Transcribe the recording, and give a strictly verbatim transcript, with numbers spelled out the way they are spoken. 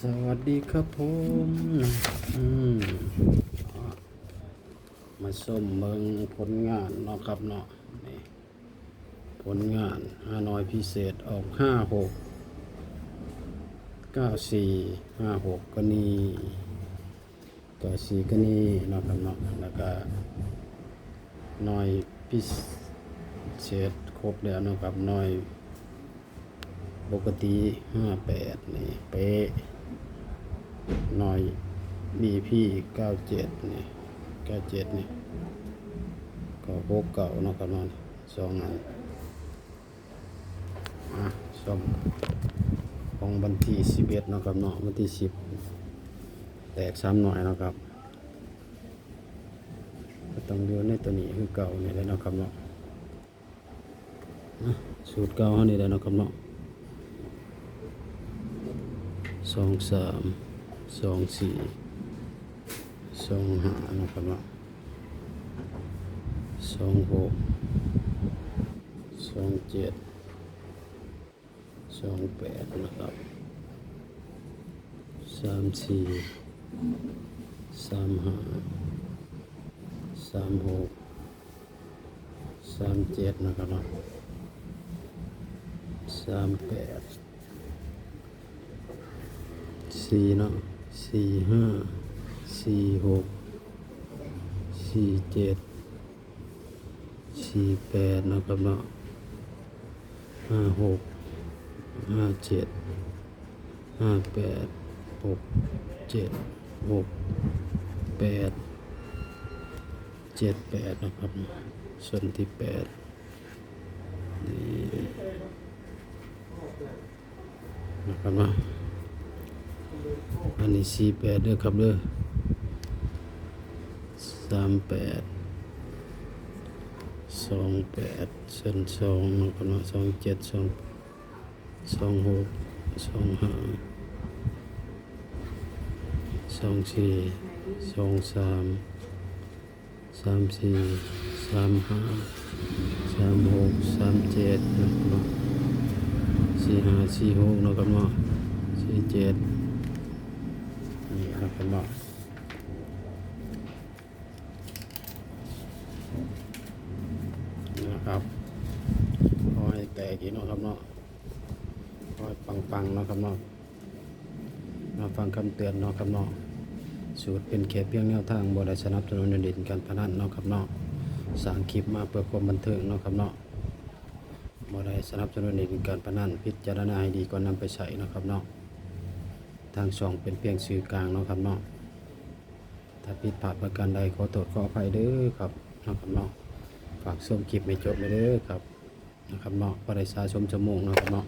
สวัสดีครับผม อืม มาชมเบิ่งผลงานเนาะครับเนาะ นี่ ผลงานฮานอยพิเศษออก ห้าหก เก้าสี่ ห้าหก ก็นี่ เก้าสี่ ก็นี่เนาะครับเนาะ แล้วก็หน่วยพิเศษครบแล้วเนาะครับ หน่วย ปกติ ห้าแปด นี่ เป๊ะ หน่วย บีพี เก้าเจ็ด นี่ เก้าเจ็ด นี่ ก็ หกเก้า เนาะครับเนาะ สองอัน อ่ะ ซ่อม ของวันที่ สิบเอ็ด เนาะครับเนาะ วันที่ สิบ แตก สามหน่วยเนาะครับ ก็ต้องอยู่ในตัวนี้คือเก่านี่แหละเนาะครับเนาะ อ่ะ สูตรเก่าเฮานี่แหละเนาะครับเนาะ สองสาม สองสี่ สองห้า เนาะครับเนาะ สองหก สองเจ็ด สองแปด นะครับ สามสี่ สามห้า สามหก สามเจ็ด นะครับเนาะ สามแปด สี่ เนาะ สี่ห้า สี่หก สี่เจ็ด สี่แปด นะครับเนาะ ห้าหก ห้าเจ็ด ห้าแปด หกเจ็ด หกแปด เจ็ดแปด นะครับ ส่วนที่ แปด นี่ นะครับเนาะ อันนี้ สี่แปด เด้อครับเด้อ สามแปด สองแปด ส่วน สอง นะครับเนาะ สองเจ็ด สอง สองหก สองห้า สองสี่ สองสาม สามสี่ สามห้า สามหก สามเจ็ด นะครับเนาะ สี่ห้า สี่หก นะครับเนาะ สี่เจ็ด นี่นะครับเนาะ นะครับ ขอให้แตกอีกเนาะครับเนาะ ขอให้ปังๆ เนาะครับเนาะ มาฟังคำเตือนเนาะครับเนาะ สูตรเป็นแค่เพียงแนวทาง บ่ได้สนับสนุนให้เล่นการพนันเนาะครับเนาะ สร้างคลิปมาเพื่อความบันเทิงเนาะครับเนาะ บ่ได้สนับสนุนให้เล่นการพนัน พิจารณาให้ดีก่อนนำไปใช้เนาะครับเนาะ ทางช่องเป็นเพียงสื่อกลางเนาะครับเนาะ ถ้าผิดพลาดประการใดขอโทษขออภัยเด้อครับ เนาะครับเนาะ ฝากชมคลิปให้จบเลยเด้อครับ นะครับเนาะ บ่ได้สาสมชั่วโมงเนาะครับเนาะ